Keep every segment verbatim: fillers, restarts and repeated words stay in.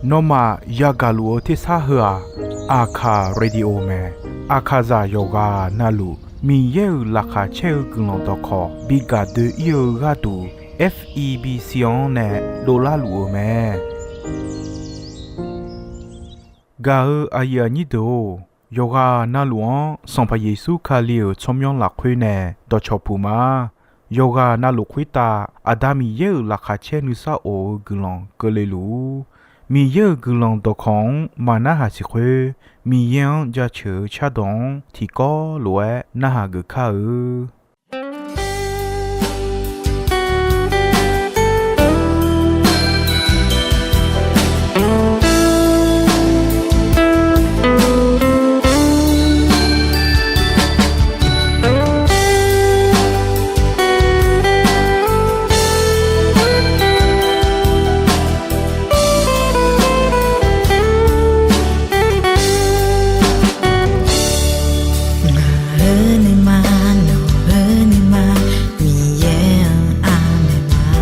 Nawmaf yagaq luf-eu tersar heu-aq, Aqkaq Radio mae. Aqkaqzaq yawqghaq navluf Miqyaer-euq laqkhaq caer-eu guiqlanq dawqkawq bi gaq doe-ir-eu gharduq, F E B C-anr nae dovlar luf-euq mae. Gaq-eu aqyuif aqnyir deuq-or, yawqghaq navluf-anr Sanqpaq Yeqsur Kali-euq tsawrmyanr lafkhoer nae dawqcawq puq ma. Yawqghaq navluf khoertav Aqda Miqyaer-euq laqkhaq caer nuisar of-eu guiqlanq keuvle luf-ur. Miqyaer-euq guiqlanq dawqkawq-anr maqnarhaq siq khoer, Miqyaer-anr jaceuq-eu cardawq-anr tiqkawv lof-aer narhaq geuf kar-eu. Ngaq-euq nuima, nawq-euq nuima, Miqyaer-anr anaeq ma.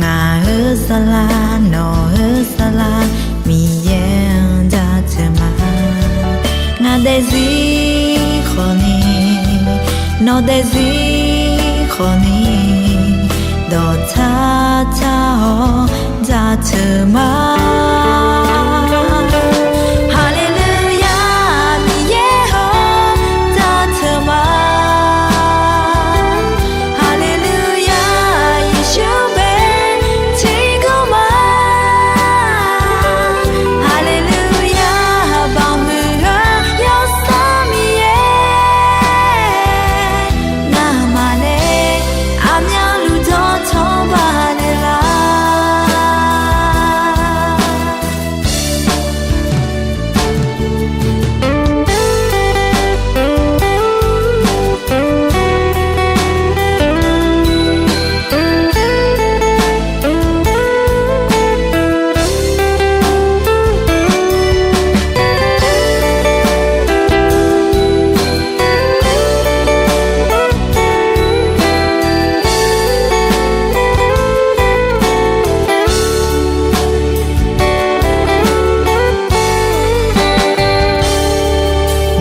Ngaq-euq saflar, nawq-euq saflar, Miqyaer-anr jaceuq ma. Ngaq daefzir khawfni, nawq daefzir khawfni, dawqtsar tsar-awr jaceuq ma. Haleluya, Miqyaer-or, jaceuq ma. Haleluya, Yeqsur bae tiqgawr ma. Haleluya, baoq huiq-eu Yawsanr Miqyaer, ngamaf nae aqmyanluf dawqtawq baqdanae lar.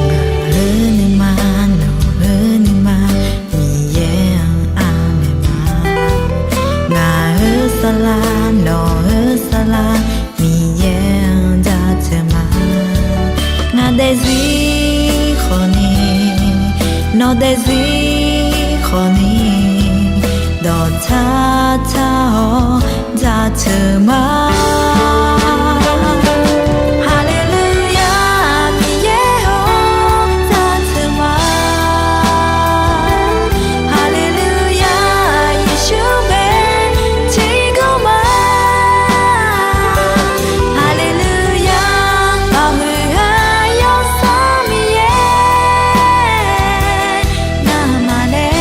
Ngaq-euq nuima, nawq-euq nuima, Miqyaer-anr anaeq ma. Ngaq-euq saflar, nawq-euq saflar, Miqyaer-anr jaceuq ma. Ngaq daefzir khawfni, nawq daefzir khawfni, dawqtsar tsar-awr jaceuq ma. Haleluya, Miqyaer-or, jaceuq ma. Haleluya, Yeqsur bae tiqgawr ma. Haleluya, baoq huiq-eu Yawsanr Miqyaer, ngamaf nae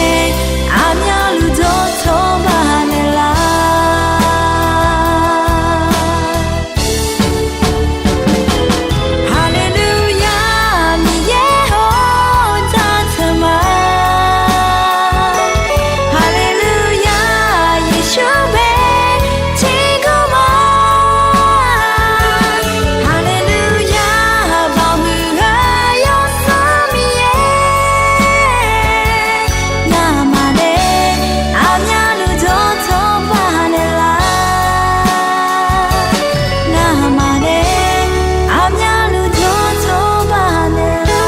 aqmyanluf dawqtawq baqdanae lar. Haleluya, Miqyaer-or, jaceuq ma. Haleluya, Yeqsur bae tiqgawr ma. Haleluya, baoq huiq-eu Yawsanr Miqyaer, ngamaf nae aqmyanluf dawqtawq baqdanae lar. Ngamaf nae aqmyanluf dawqtawq baqdanae lar.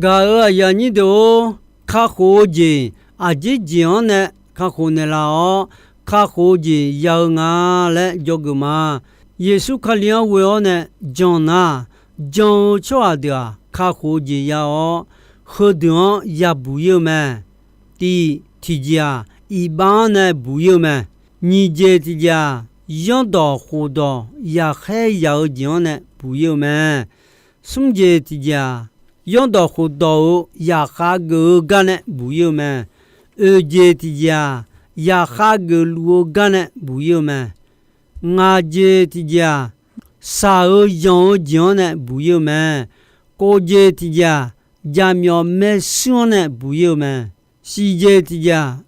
Gaq-euq aqyuif aqnyir deuq-or, kakhof-eu jeq aqjeq jeq-anr nae kakhof naeqlaf-awr, kakhof-eu jeq ya-eu nga laer dzawgeuf ma. Yeqsur Kali-anr ghoe-awr nae jan nar, jan-eu tsawrhaq deuq-aq, kakhof-eu jeq ya-awr, heudeuq-anr yabuq ir-eu mae. Tiq tiqjeq-aq, iqbax-anr nae buq-ir-eu mae. Nyiq jeq tiqjeq-aq, zanrdawq khofdawq yaqkhaer yaq-eu jeq-anr nae buq-ir-eu mae. Smr jeq tiqjeq-aq, zanrdawq khofdawq-euq zaqkhav geuf-eu gar nae buq-ir-eu mae. Oeq jeq tiqjeq-aq, zaqkhav geufluf-eu gar nae buq-ir-eu mae. Ngaq jeq tiqjeq-aq, shaq-eu yanq-eu jeq-anr nae buq-ir-eu mae. Kov jeq tiqjeq-aq, jaqmyawf maershuir-anr nae buq-ir-eu mae. Shif jeq tiqjeq-aq,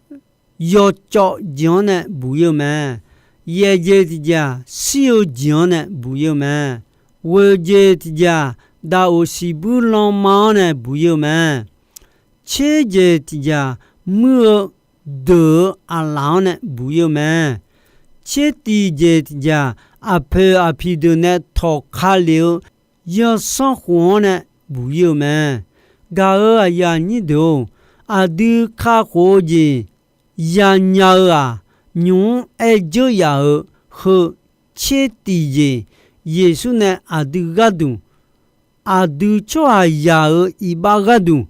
yawcawv jeq-anr nae buq-ir-eu mae. Yaeq jeq tiqjeq-aq, shir-eu jeq-anr nae buq-ir-eu mae. Ghoeq jeq tiqjeq-aq, daqoq siqbuir lanma-anr nae buq-ir-eu mae. Tser jeq tiqjeq-aq, muir-eu deuq-eu aqlaf-anr nae buq-ir-eu mae. Tser tiq jeq tiqjeq-aq, aqpoeq aqpiq deuq nae tawqka lef-eu zanrsanrkhof-anr nae buq-ir-eu mae. Gaq-euq aqyuif aqnyir deuq-or, aqdui kakhof-eu jeq yanya-eu-aq, nymq-mr aer dzeur yaf-euq heu tser tiq jeq, Yeqsur nae aqdui gharduq, aqdui tsawrhaqzaq-euq iqbax gharduq,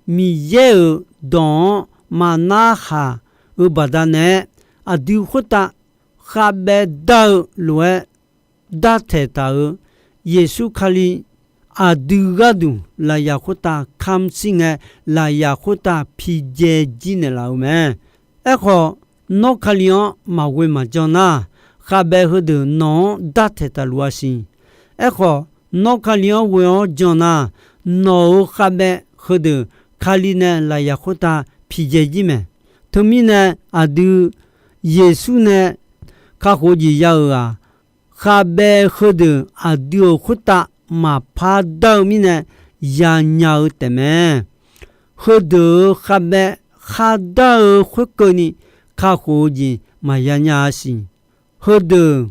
Miqyaer-euq dawq-anr maqnar haq-eu baqdanae, aqdui khoertav khavbaev dar-eu lof-aer dartaeq taq-euq Yeqsur Kali aqdui gharduq lafyaq khoertav kamq shir ngae, lafyaq khoertav pijae jir naeqlaf-euq mae. Aerkhawf, nawr Kali-anr maqghoe maqjan nar, khavbaev heudeuq nawq-anr dartaeq taqluf-a siq. Aerkhawf, nawr Kali-anr ghoe-awr jan nar, nawq-euq khavbaev heudeuq Kali nae lafyaq khoertav pijae jir mae. Teumirnae, aqdui Yeqsur nae kakhof-eu jeq ya-euq-aq, khavbaev heudeuq aqdui-euq khoertav maqpar dar-eu mirnae yanya-eu taefmae. Heudeuq-euq khavbaev khardar-eu khoerkeuvni kakhof-eu jeq maqya nya-a siq. Heudeuq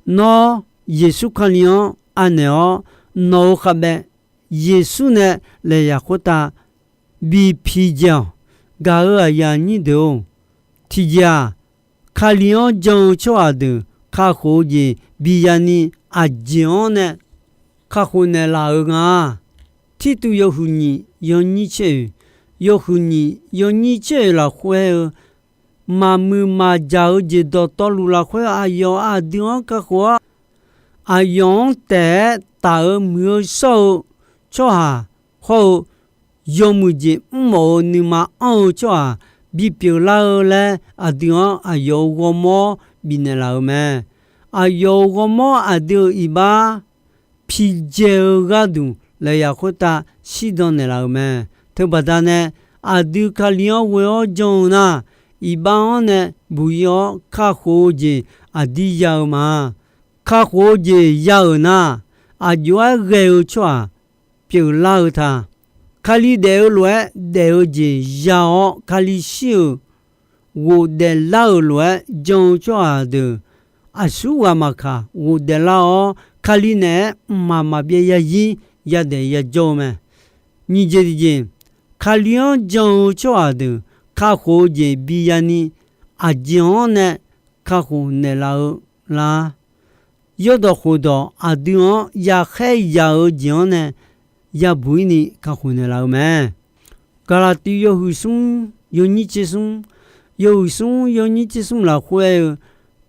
nawr Yeqsur Kali-anr anaeq-awr, nawq-euq khavbaev Yeqsur nae laeqyaq khoertav bi pijae-awq. Gaq-euq aqyuif aqnyir deuq-or, tiqjeq-aq, Kali-anr jan-eu tsawrhaq deuq kakhof-eu jeq biyani aqjeq-anr nae kakhof naeqlaf-euq nga. Tirtuv yawhuiq nyiq yawnyir tser-oe, yawhuiq nyiq yawnyir tser-oe lafkhoer-eu, maqmuiq maqjaq-eu jeq dawqtawvluf lafkhoer aqyawf aqdui-anr kakhof-awr, aqyawf-anr taef-aer taf-eu muiq-eu shawr-eu tsawrhaq hawr-eu, yawmuiq jeq mrmawf-eu nuima anr-eu tsawrhaq bipyeuf lar-eu laer, aqdui-anr aqyawf-euq ghawrmawr bifnaeq laf-euq mae. Aqyawf-euq ghawrmawr aqdui-euq iqbax pijae-eu gharduq laeqyaq khoertav shirdan naeqlaf-euq mae. Teubaqda nae, aqdui Kali-anr ghoe-awr jan-eu nar, iqbax-anr nae buq-ir-awr kakhof-eu jeq aqdir ya-eu ma. Kakhof-eu jeq ya-euq nar, aqjox-aer ghae-eu tsawrhaq pyeuflar-eu ta. Kali daef-eu lof-aer daef-eu jeq ya-awr, Kali shir-euq ghofdaef lar-euq lof-aer jan-eu tsawrhaq deuq aqsurghaq maqkaq ghofdaef lar-awr, Kali naeq-aer mqmaq maqbyav yazir yadaef yajawr-eu mae. Nyiq jeq tiqjeq, Kali-anr jan-eu tsawrhaq deuq kakhof-eu jeq biyani aqjeq-anr nae kakhof naeqlaf-eu lar. Yawrdawq khofdawq aqdui-anr yaqkhaer yaq-eu jeq-anr nae yabuq-ir ni kakhof naeqlaf-eu mae. Gaqlaqtiv yawhuiq smr yawnyir tser smr, yawhuiq smr yawnyir tser smr lafkhoer aer-eu,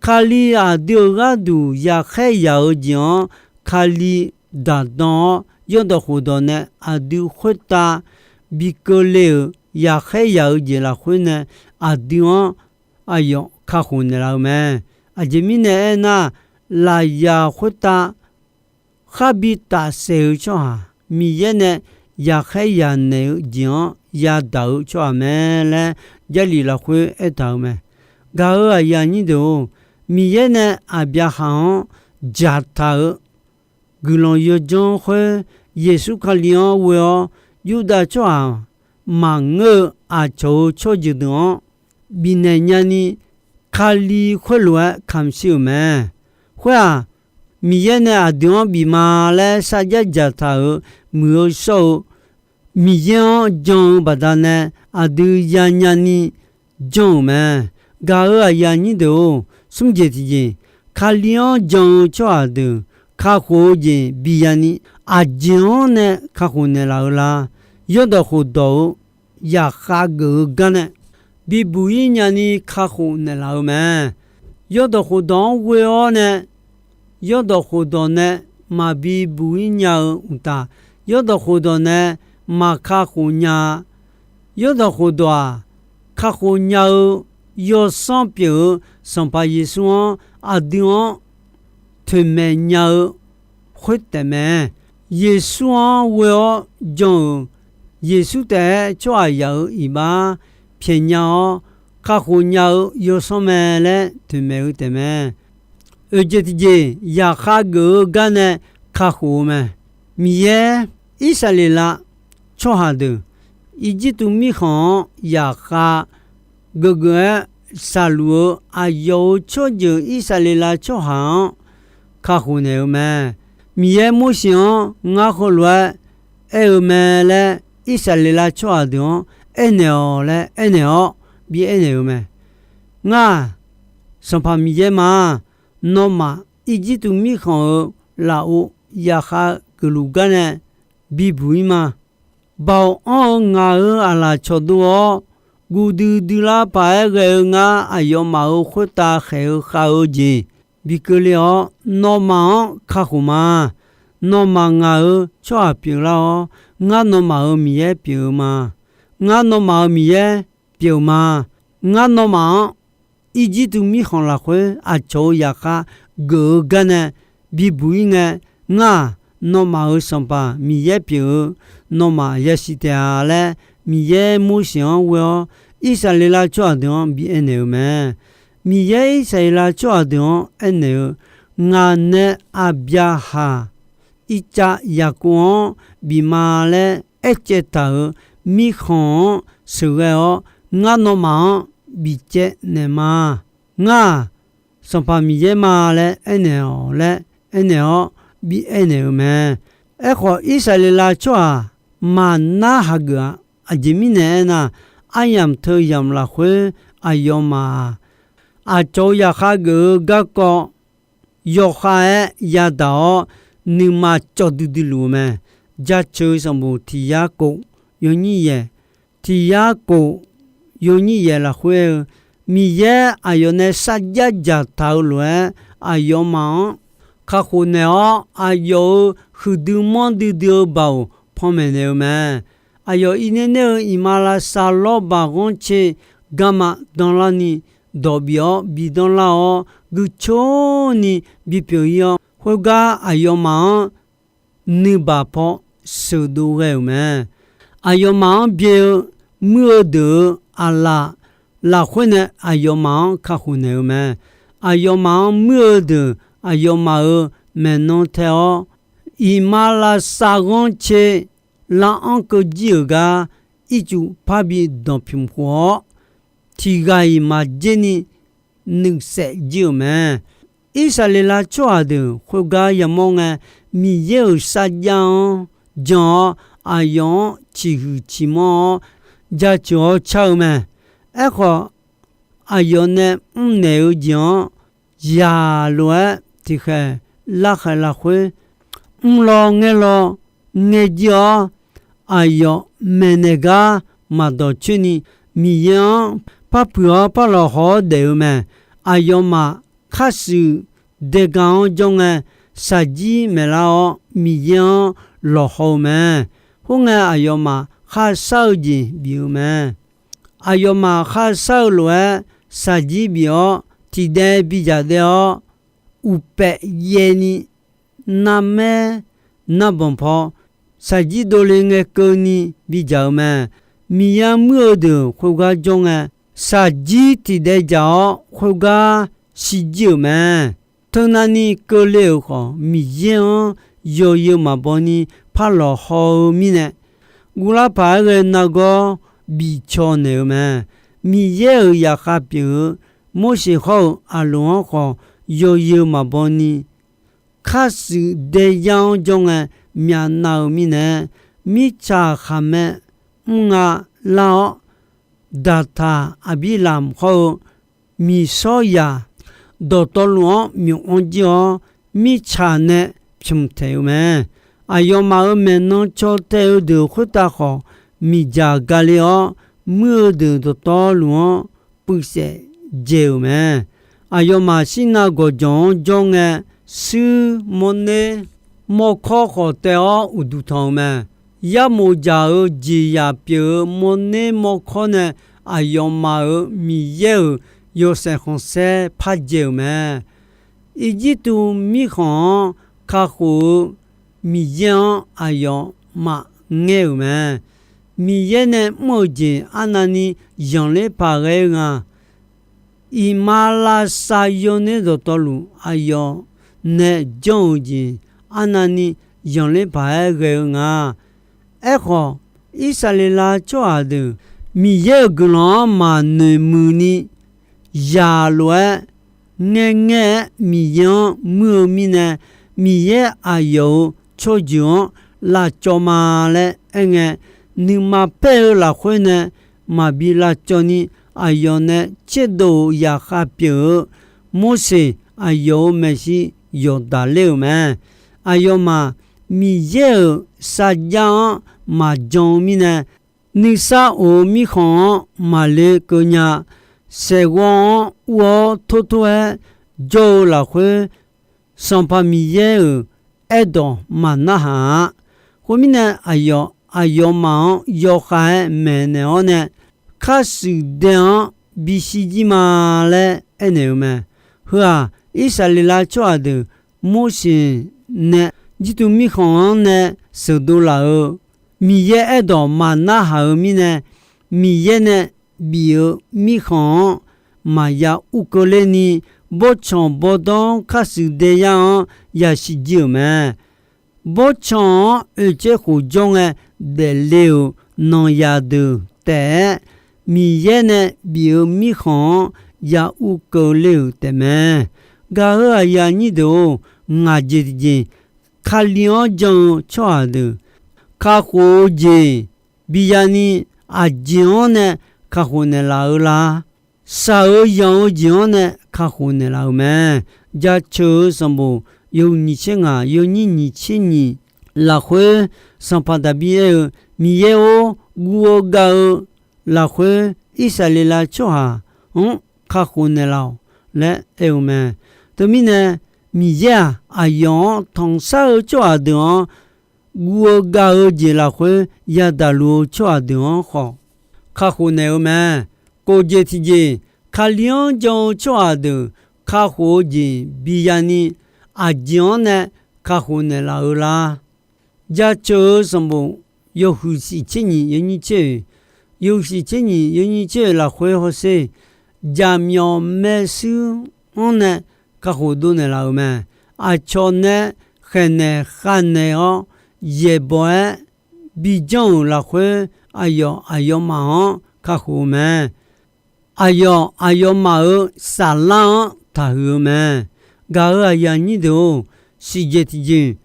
Kali aqdui-euq gharduq yaqkhaer yaq-eu jeq-anr Kali daqdan-awr, yawrdawq khofdawq nae aqdui khoertav bi keuvle-euq yaqkhaer yaq-eu jeq lafkhoer nae aqdui-anr aqyawf kakhof naeqlaf-eu mae. Aqjeq mirnae aernar, lafyaq khoertav kharbi tafsaef-eu tsawrhaq, Miqyaer nae yaqkhaer yaq naeq-eu jeq-anr yadaq-eu tsawrhaq mae laer Jarlif lafkhoer aertaq-euq mae. Gaq-euq aqyuif aqnyir deuq-or, Miqyaer nae Aqbyaqhaq-anr dzaqtaq-euq guiqlanq yawdzanr khoer, Yeqsur Kali-anr ghoe-awr Yurdav tsawrhaq maqngeur-eu aqcawq-euq tsawrjeuq deuq-anr bifnaeq nyani, Kali khoerlof-aer kamq shir-euq mae. Khoer-aq, Miqyaer nae aqdui-anr bif ma laer sarjar dzaqtaq-euq muiq-eu shawr-eu Miqyaer-anr jan-eu baqdanae aqdui yanya ni janr-euq mae. Gaq-euq aqyuif aqnyir deuq-or, smr jeq tiqjeq, Kali-anr jan-eu tsawrhaq deuq kakhof-eu jeq biyani aqjeq-anr nae kakhof naeqlaf-eu lar. Yawrdawq khofdawq-eu zaqkhav geuf-eu gar nae bibuq-ir nyani kakhof naeqlaf-eu mae. Yawrdawq khofdawq-anr ghoe-awr nae, yawrdawq khofdawq nae maqbi buq-ir nya-eu uqtaf, yawrdawq khofdawq nae maqkakhof nya-a. Yawrdawq khofdawq-aq, kakhof nya-eu yawsanr pyeuf-eu Sanqpaq Yeqsur-anr aqdui-anr toeqmaeq nya-eu khoertaef mae. Yeqsur-anr ghoe-awr jan-euq, Yeqsur taef-aer tsawrhaqzaq-euq iqbax pyaeqnya-awr, kakhof nya-eu yawsanr mae laer toeqmaeq-eu taef mae. Oeq jeq tiqjeq, zaqkhav geuf-eu gar nae kakhof-eu mae. Miqyaer, Irsaqleqlav tsawrhaq deuq Irjirtuv mirkhanq-anr zaqkhav geufgeuf-aer shaqluf-eu aqyawf-euq tsawrjeuq Irsaqleqlav tsawrhaq-anr kakhof naeq-eu mae. Miqyaer Morseq-anr ngar heulof-aer aer-eu mae laer Irsaqleqlav tsawrhaq deuq-anr aernaeq-awq laer aernaeq-awr bi aernaeq-eu mae. Ngar-aq, Sanqpaq Miqyaer ma. Nawmaf Irjirtuv mirkhanq-euq lafov zaqkhav geufluf gar nae bibuq-ir ma. Baoq anr-eu ngaq-euq aqlaf cawqdov-awr, guv duidui lar paq-aer ghae-eu ngar aqyawfmaf-euq khoertav khaeq-eu khav-eu jeq bi keuvle-awr, nawmaf-anr kakhof ma. Nawmaf ngaq-euq tsawrhaq pyeuflar-awr, ngar nawmaf-euq Miqyaer pyeuf-eu ma. Ngar nawmaf-euq Miqyaer pyeuf ma. Ngar nawmaf-anr Irjirtuv mirkhanq lafkhoer aqcawq-euq zaqkhav geuf-eu gar nae bibuq-ir ngae, ngar-aq, nawmaf-euq Sanqpaq Miqyaer pyeuf-eu, nawmaf yasiq taef-a laer, Miqyaer Morseq-anr ghoe-awr Irsaqleqlav tsawrhaq deuq-anr bi aernaeq-eu mae. Miqyaer Irsaqleqlav tsawrhaq deuq-anr aernaeq-eu, Ngaq nae Aqbyaqhaq, Irtsav, Yaqkov-anr bif ma laer aercaev taq-euq mirkhanq-anr sheuqghae-awr, ngar nawmaf-anr bifcaev naeq ma. Ngar-aq, Sanqpaq Miqyaer ma laer aernaeq-awq laer aernaeq-awr bi aernaeq-eu mae. Aerkhawf, Irsaqleqlav tsawrhaq maqnar hageuf-a. Aqjeq mirnae aernar, aryamq teu yamq lafkhoer aqyawfmaf-aq, aqcawq-euq zaqkhav geuf-eu garkawv yawkhav-aer yadaq-awr, nuima cawv duidui luf-eu mae. Jaceuq sanqbof tiq yar kof yawnyir yaeq, tiq yar kof yawnyir yaeq lafkhoer-eu, Miqyaer aqyawf nae sarjax dzaqtaq-eu lof-aer, aqyawfmaf-anr kakhof naeq-awr, aqyawf-euq huiqdui manrdui dui-eu baoq panmaeq naeq-eu mae. Aqyawf irner ner-eu iqmalavshav lawrbaq ghanrcae garma danlarni dawq bif-awr bidanr lar-awr, guicoer ni bipyeuf-ir-awr, khoergar aqyawfmaf-anr nuibaq paw sheuqdov ghae-euq mae. Aqyawfmaf-anr byae-eu muir-eu deuq-euq aqlaf lafkhoer nae aqyawfmaf-anr kakhof naeq-eu mae. Aqyawfmaf-anr muir-eu deuq aqyawfmaf-euq maeqnan tae-awr, iqmalavshav ghanrcae laranr keuv jir-euq gar ircuf parbi danqpymq khof-awr, tiq ghaq-iq maqdzer ni nuifsaef jir-euq mae. Irsaqleqlav tsawrhaq deuq khoergar yamawr ngae, Miqyaer-euq sarjax-anr jan-awr, aqyawf-anr ciqhuiq ciqmanr-awr jaceuq-awr car-eu mae. Aerkhawf, aqyawf nae mrnaeq-eu jeq-anr yaq lof-aer tiqkhaeq larkhaeq lafkhoer, mrlaw ngaerlaw ngaer jir-awr, aqyawf maeqnaeq gar maqdawq coer ni, Miqyaer-anr par puiq-awr par lawqhaw-awr daef-eu mae. Aqyawfmaf kharshuif daega-anr jawr ngae, shaqjir maeqlar-awr Miqyaer-anr lawqhaw-eu mae. Khoerngae, aqyawfmaf kharshar-eu jeq bif-eu mae. Aqyawfmaf kharshar-eu lof-aer shaqjir bif-awr, tiqdaev bidzaq daev-awr, uqpaef yaev ni, narmaer narbanq paw, shaqjir dovle ngae keuvni bidzaq-eu mae. Miqyaer muir-eu deuq khoergar jawr ngae, shaqjir tiqdaev dzaq-awr khoergar shirjir-euq mae. Teunavni keuvle-euq khawf, Miqyaer-anr yawzeu maqbaw ni par lawqhaw-eu mirnae, guvlar paq-aer ghae nargawr bicaw naeq-eu mae. Miqyaer-euq zaqkhav pyeuf-eu Morseq hawr-eu Aqloq-anr khawf, yawzeu maqbaw ni, kharshuif daeyar-anr jawr ngae myavnav-eu mirnae, mirtsaq khaqmae mrnga lar-awr, daqtaq Aqbirlamq hawr-eu miqshawryaq dawqtawvluf-anr myof-anr jir-awr, mirtsaq nae pymq taeq-eu mae. Aqyawfmaf-euq maeqnan caw tae-eu deuq khoertav khawf, miqdzaq gale-awr, muir-eu deuq dawqtawvluf-anr puivsaef dzae-euq mae. Aqyawfmaf Sirnav gawqjawq-anr jawr ngae, shuir mawrner mawrkawr khawf taev-awr uqduq tanq-euq mae. Yarmof dzaq-euq jeqzaq pyeuf-eu mawrner mawrkawr nae aqyawfmaf-euq Miqyaer-euq yawshaef khanqsaer pardzae-euq mae. Irjirtuv mirkhanq-anr kakhof-eu Miqyaer-anr aqyawfmaf ngaer-euq mae. Miqyaer nae mr-euq jeq arnavni zanqler paq ghae-eu nga. Iqmalavshav yawner dawqtawvluf aqyawf nae janr-euq jeq arnavni zanqler paq-aer ghae-eu nga. Aerkhawf, Irsaqleqlav tsawrhaq deuq Miqyaer-euq guiqlanq-anr maqnoeq muiqni zaq lof-aer ngaerngaer-aer Miqyaer-anr muir-eu mirnae, Miqyaer aqyawf-euq tsawrjeuq-anr lavcawv ma laer aerngae, nuima paer-eu lafkhoer nae maqbi lavcawv ni, aqyawf nae tserdov-euq zaqkhav pyeuf-eu Morseq aqyawf-euq maeqshi yawqdaq ler-euq mae. Aqyawfmaf Miqyaer-euq sarjax-anr maqjan-eu mirnae, nuisar of-eu mirkhanq-anr maqle keuv nya. Saeqghawv-anr ur-awr tortor-aer jawr-eu lafkhoer, Sanqpaq Miqyaer-euq aerdawq maqnarhaq-a. Khoermirnae, aqyawf aqyawfmaf-anr yawkhav-aer maeqnaeq-awr nae, kharshuif dae-anr bisiq jir ma laer aernaeq-eu mae. Heu-aq, Irsaqleqlav tsawrhaq deuq Morseq nae Irjirtuv mirkhanq-anr nae sheuqdov laf-euq Miqyaer aerdawq maqnarhaq-eu mirnae, Miqyaer nae bif-eu mirkhanq-anr maqya ur keuvler ni, bawrtsanq bawrdanr kharshuif dae yar-anr yasiq jir-euq mae. Bawrtsanq-anr oeqtsaer khof jawr ngae daefle-euq nanqzaq deuq taef-aer, Miqyaer nae bif-eu mirkhanq-anr ya ur keuvler-euq taefmae. Gaq-euq aqyuif aqnyir deuq-or, ngaq jeq tiqjeq, Kali-anr jan-eu tsawrhaq deuq kakhof-eu jeq biya ni, aqjeq-anr nae kakhof naeqlaf-eu la? Shaq-eu yanq-eu jeq-anr nae kakhof naeqlaf-euq mae. Jaceuq-eu sanqbof yawhuiq nyiq tser ngaq, yawnyir nyiq tser nyiq lafkhoer, Sanqpaq Daqbir aer-eu, Miqyaer-or, guv-eu gav-eu lafkhoer Irsaqleqlav tsawrhaq-anr kakhof naeqlaf-awq laer aer-eu mae. Teumirnae, Miqyaer-aq, aqyawf-anr tanqshar-eu tsawrhaq deuq-anr guv-eu gav-eu jeq lafkhoer yadaq luf-eu tsawrhaq deuq-anr khawf kakhof naeq-eu mae. Kof jeq tiqjeq, Kali-anr jan-eu tsawrhaq deuq kakhof-eu jeq biya ni, aqjeq-anr nae kakhof naeqlaf-eu la? Jaceuq-eu sanqbof yawhuiq siq tser nyiq yawnyir tser oeq, yawhuiq siq tser nyiq yawnyir tser oeq lafkhoer hawsher, jaqmyawf maershuir-anr nae kakhof dov naeqlaf-euq mae. Aqcawq nae khaeqnaeq khavnaeq-awr yaeqbawq-aer bijanr-euq lafkhoer, aqyawf aqyawfmaf-anr kakhof-eu mae. Aqyawf aqyawfmaf-euq saflar-anr taqhuiq-eu mae. Gaq-euq aqyuif aqnyir deuq-or, siqjeq tiqjeq,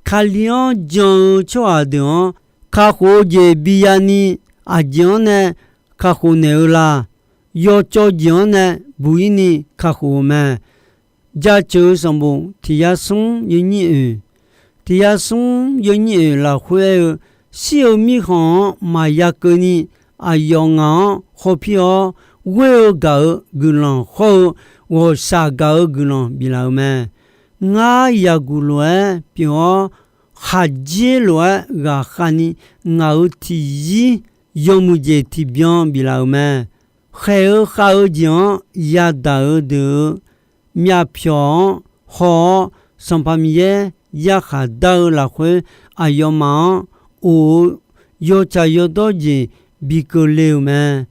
Kali-anr jan-eu tsawrhaq deuq-anr kakhof-eu jeq biya ni, aqjeq-anr nae kakhof naeq-eu la? Yawcawv jeq-anr nae buq-ir ni kakhof-eu mae. Jaceuq-eu sanqbof tiq yar smr yawnyir oeq, tiq yar smr yawnyir oeq lafkhoer aer-eu, shir-eu mirkhanq-anr maqya keuvni, aqyawf ngaq-anr khawpir-awr, ghoer-eu gaq-euq guiqlanq hawr-eu ghawqshaq gaq-eu guiqlanq biflaf-euq mae. Ngar yaqguq lof-aer pyeuf-awr, khaqdzer lof-aer ghaqkhav ni, ngaq-euq tiqzir yawmuiq jeq tiqbyan biflaf-euq mae. Khaeq-eu khav-eu jeq-anr yadaq-eu deuq-euq myavpyawq-anr haw-awr, Sanqpaq Miqyaer yarkhaq dar-eu lafkhoer, aqyawfmaf-anr of-eu yawtsaq yawdawr jeq bi keuvle-euq mae.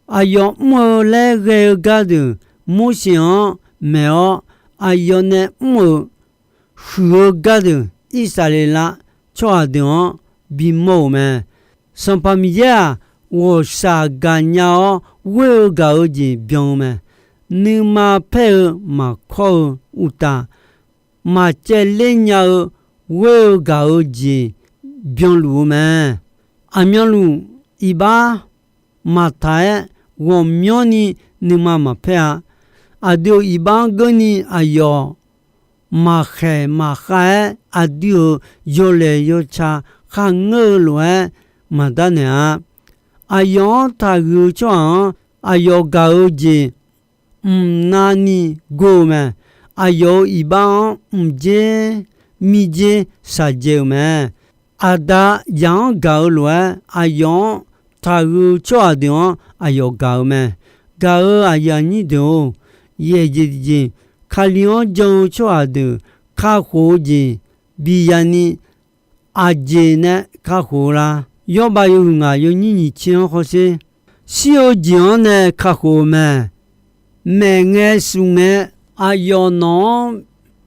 Aqyawf mr-eu laer ghae-eu gardeuq Morseq-anr maeq-awr, aqyawf nae mr-euq huiq-eu gardeuq Irsaqleqlav tsawrhaq deuq-anr bimawr-euq mae. Sanqpaq Miqyaer-aq, ghawqshaq gaqnya-awr ghoer-eu gaq-eu jeq byan-eu mae. Nuima paer-eu maqkawr-eu uqtaf, maqcaevler nya-eu ghoer-eu gaq-eu jeq byanluf-eu mae. Aqmyanluf iqbax maqtaq-aer ghawqmyanrni nuima maqpaer-a. Aqdui-euq iqbax-anr geurni aqyawf maqkhaeq maqkhav-aer, aqdui-euq yawlaeq yawtsaq kharngeur-eu lof-aer maqdarnaeq-a. Aqyawf-anr taqhuiq-eu tsawrhaq-anr, aqyawf gaq-eu jeq mqnavni gor-eu mae. Aqyawf-euq iqbax-anr mqdzer mirdzer shaqdzae-euq mae. Aqda zaq-anr gaq-eu lof-aer, aqyawf-anr taqhuiq-eu tsawrhaq deuq-anr aqyawf gaq-eu mae. Gaq-euq aqyuif aqnyir deuq-or, yaeq jeq tiqjeq, Kali-anr jan-eu tsawrhaq deuq kakhof-eu jeq bi yani, aqjeq nae kakhof-eu lar? Yawrbav yawhuiq ngaq yawnyir nyiq tser-anr hawsher. Shir-eu jeq-anr nae kakhof-eu mae. Maeq ngae shuf ngae, aqyawf nawq-anr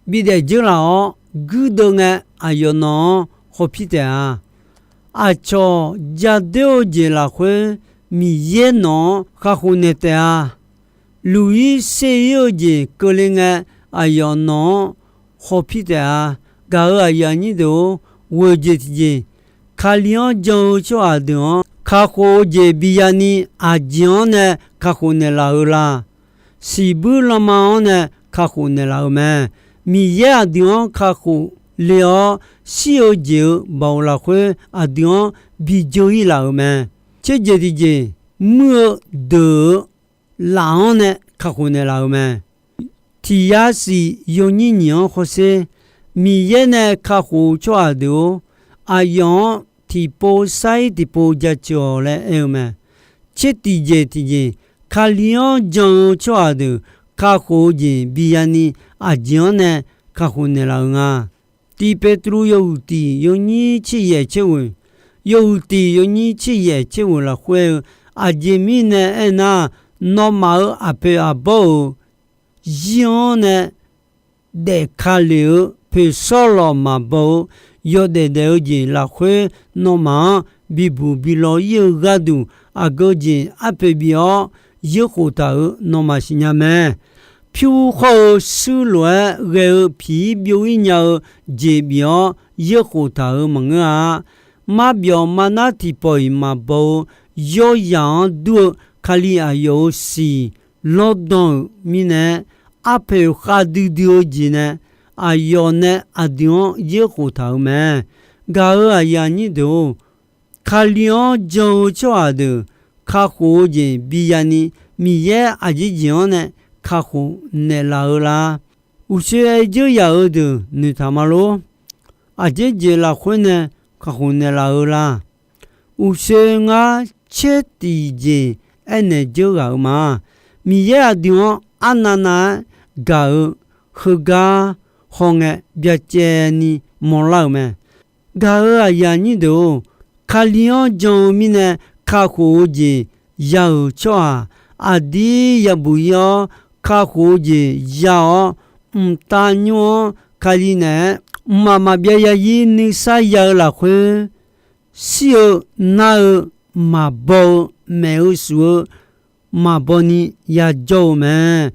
bidaef dzeurlaf-awr guirdeuv ngae, aqyawf nawq-anr hawpir taef-a. Aqcawq jadoer-eu jeq lafkhoer Miqyaer nawq-anr kakhof naeq taef-a. Luq-ir ser-ir-eu jeq keuvle ngae, aqyawf nawq-anr hawpir taef-a. Gaq-euq aqyuif aqnyir deuq-or, ghoeq jeq tiqjeq, Kali-anr jan-eu tsawrhaq deuq-anr kakhof-eu jeq bi yani, aqjeq-anr nae kakhof naeqlaf-eu la? Siqbuir lanma-anr nae kakhof naeqlaf-eu mae. Miqyaer aqdui-anr kakhof le-awr, shir-eu jeq-euq baoq lafkhoer aqdui-anr bi dzeur-ir laf-euq mae. Tser jeq tiqjeq, muir-eu deuq-euq laf-anr nae kakhof naeqlaf-euq mae. Tiq yar siq yawnyir nyiq-anr hawsher. Miqyaer nae kakhof-eu tsawrhaq deuq-or, aqyawf-anr tiqpov sar-ir tiqpov jaceuq-awq laer aer-eu mae. Tser tiqjeq tiqjeq, Kali-anr jan-eu tsawrhaq deuq kakhof-eu jeq bi yani, aqjeq-anr nae kakhof naeqlaf-euq nga. Tiq Petru yawhuiq tiq yawnyir tser yaeq tser ghoeq, yawhuiq tiq yawnyir tser yaeq tser ghoeq lafkhoer-eu, aqjeq mirnae aernar, nawmaf-euq aqpoeq aqbawr-euq zir-anr nae daef ka lef-eu poeqsawr lawq maqbaw-eu yawdaef daef-eu jeq lafkhoer, nawmaf-anr bibuq bi law-ir-eu gharduq, aqgeu jeq arpoeq bif-awr yeurkhof taq-euq nawmaf siqnya mae. Pyur khawr-eu shuir lof-aer ghae-eu piq-ir byov-ir nya-eu jeq bif-awr yeurkhof taq-euq maqngeur-a. Marbyawf marnar tiqpawf-iq maqbaw-eu yawrzaq-anr dur-eu Kali aqyawf-euq siq lawrdan-euq mirnae, arpoeq khavdui dui-eu jeq nae aqyawf nae aqdui-anr yeurkhof taq-euq mae. Gaq-euq aqyuif aqnyir deuq-or, Kali-anr jan-eu tsawrhaq deuq kakhof-eu jeq bi yani, Miqyaer aqjeq jeq-anr nae kakhof naeqlaf-eu la? Uqshoe aer dzeur yaq-eu deuq noeqtaq ma lor. Aqjeq jeq lafkhoer nae kakhof naeqlaf-eu la? Uqshoe ngar tser tiqjeq aernaeq dzeur ghaq-eu ma. Miqyaer aqdui-anr arnav nav-aer gaq-eu heugar hawngae byacaevni mawrlar-euq mae. Gaq-euq aqyuif aqnyir deuq-or, Kali-anr jan-eu mirnae kakhof-eu jeq ya-euq tsawrhaq, aqdir yabuq-ir-awr kakhof-eu jeq ya-awr, mqtav nymr-anr Kali naeq-aer mqmaq maqbyav ya-ir nuisar ya-eu lafkhoer, shir-eu nar-eu maqbaw-eu, maef-eu shuf-eu maqbaw ni yajawr-eu mae.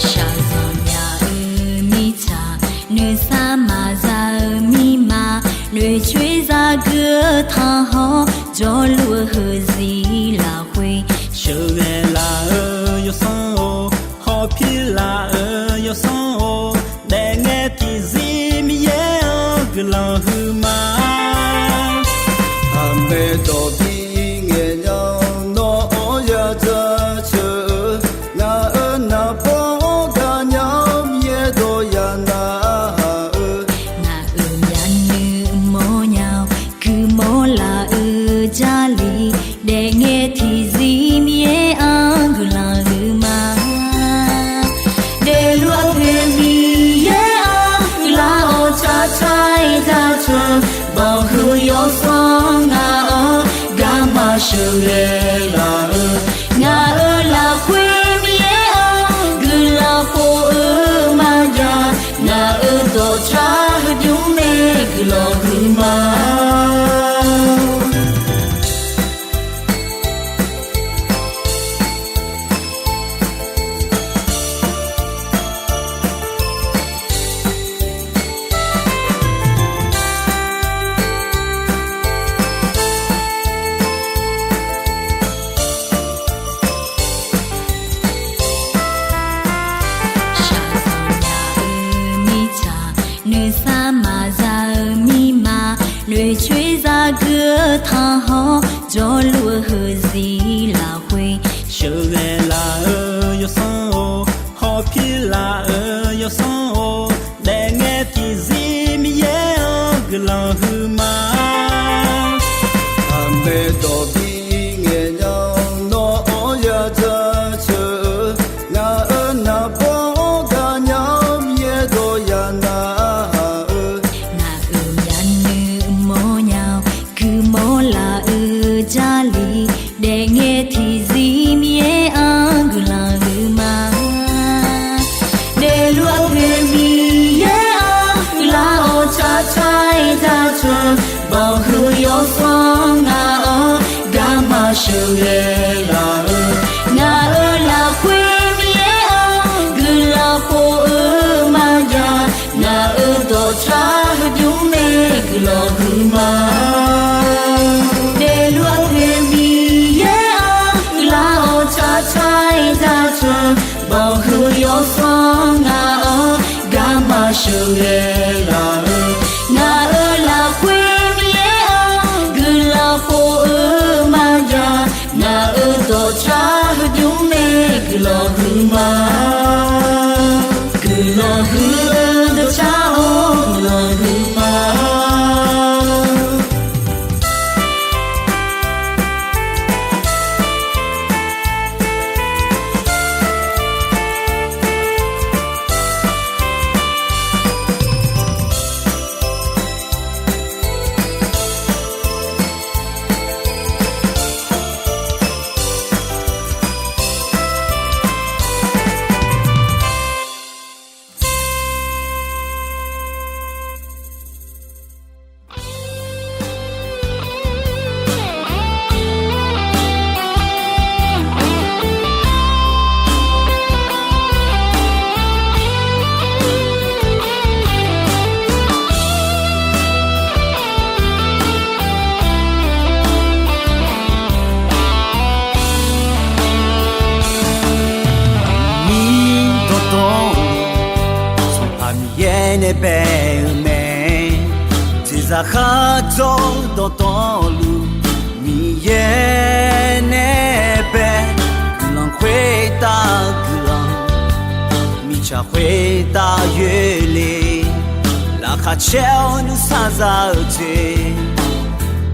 Shaqzanq nya-eu mirtsaq, noeqsar maqza-eu mirma, noeqcoer zagui-eu tanqhawr, jawrluf-eu heuzir lafkhoer, sheuqghae laf-eu yawsanr-or, hawpir laf-eu yawsanr-or, daefngae tiqzir Miqyaer-anr guiqlanq huiqma. Aqmaeq dawq bi ngaeq nya, nawr-anr yadzaq ceuq-eu, ngaq-euq naqbawr-anr gaqnya-awr, Miqyaer dawq ya narhaq-eu, ngaq-euq myavnuiv mawrnya-awr, guimawr laf-eu Jarlif, daefngae tiqzir Miqyaer-anr guiqlanq huiqma. Daefluf-eu poeq Miqyaer-anr guiqlanq-awr, tsaqtsaq-ir jaceuq, banqhuiq yawsanr ngaq-anr garma sheuqghae laf-eu, ngaq-euq lafkhoer Miqyaer-anr guiqlanq khof-eu maqjav, ngaq-euq dawqtsaq heubymr nae guiqlanq huiqma. Sar maqza-eu mirma, noeqcoer zagui-eu tanqhawr, jawrluf-eu heuzir lafkhoer, sheuqghae laf-eu yawsanr-or, hawpir laf-eu yawsanr-or, daefngae tiqzir Miqyaer-anr guiqlanq huiqma. Aqmaeq dawq bi ngaeq nya-awr, nawr-anr ya jaceuq-eu, ngaq-euq naqbawr-anr gaqnya-awr, Miqyaer dawq ya narhaq-eu, ngaq-euq myavnuiv mawrnya-awr, guiqmawr laf-eu Jarlif, daefngae tiqzir Miqyaer-anr guiqlanq huiqma. Daefluf-eu Miqyaer-anr guiqlanq-awr, carcar-aer jaceuq-eu, bawqhuiq yawsanr ngaq-anr garma sheuqghae laf-eu, ngaq-euq lafkhoer Miqyaer-anr guiqlanq khof-eu maqjav, ngaq-euq dawqtsaeq heudymr nae guiqlanq huiqma. Daefluf-eu Miqyaer-anr guiqlanq-awr, carcar-aer jaceuq-eu, bawqhuiq yawsanr ngaq-anr garma sheuqghae laf-eu, ngaq-euq lafkhoer Miqyaer-anr guiqlanq khof-eu maqjav, ngaq-euq dawqtsaeq heudymr nae guiqlanq huiqma. Guiqlanq huiq-eu dawqtsaeq-or, guiqlanq huiqma. Miqdawq dawq-eu Sanqpaq Miqyaer nae bae-eu mae. Jeqzaq khardzawr dawqtawvluf Miqyaer nae bae. Guiqlanq khoertav guiqlanq, mirtsaq khoertav yoerle. Laqkhaq caer-awr nuisar za-eu jeq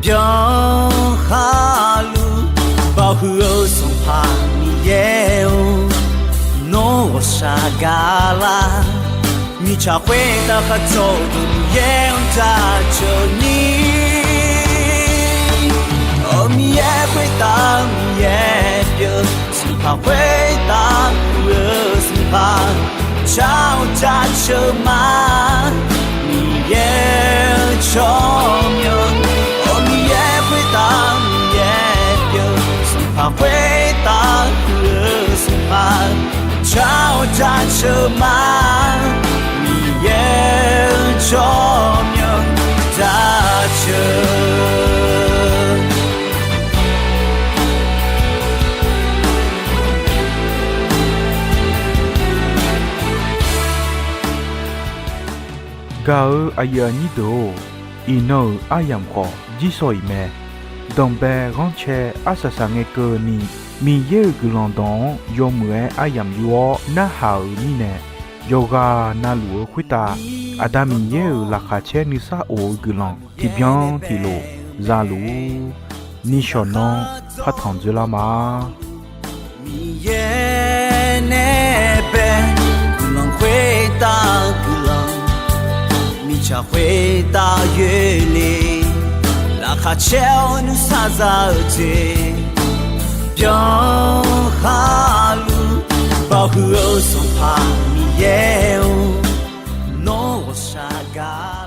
byanlar luf, baohuiq-eu Sanqpaq Miqyaer-or, nawr ghawqshaq gaqlar. Mirtsaq khoertav khardzawr-eu Miqyaer-anr jaceuq ni. Awq, Miqyaer khoertav Miqyaer pyeuf, Sanqpaq khoertav muiq-eu Sanqpaq, jar-awr jaceuq ma. Miqyaer-eu tsawrmyanr, awq, Miqyaer khoertav Miqyaer pyeuf, Sanqpaq khoertav muiq-eu Sanqpaq, jar-awr jaceuq ma. Miqyaer-eu tsawrmyanr jaceuq Gaq-eu aqyuif aqnyir deuq-or, iqnan-euq aryamq khawf jirsawq iq mae. Danqbae ghanrcae arsaq saqngae keuvni, Miqyaer-euq guiqlanq dawq-anr yawmuiq-aer aryamq yur-awr narhaq-euq mirnae, yawqghaq navluf-eu khoertav Aqda Miqyaer-euq laqkhaq caer nuisar of-eu guiqlanq tiqbyan tiqlof zaluf-ur. Nishawq nanr partanq dzoerlar ma. Miqyaer nae bae, guiqlanq khoertav guiqlanq, mirtsaq khoertav yoerle, laqkhaq caer-awr nuisar za-eu jeq byanlar luf, baohuiq-eu Sanqpaq Miqyaer-or, nawr ghawqshaq gaq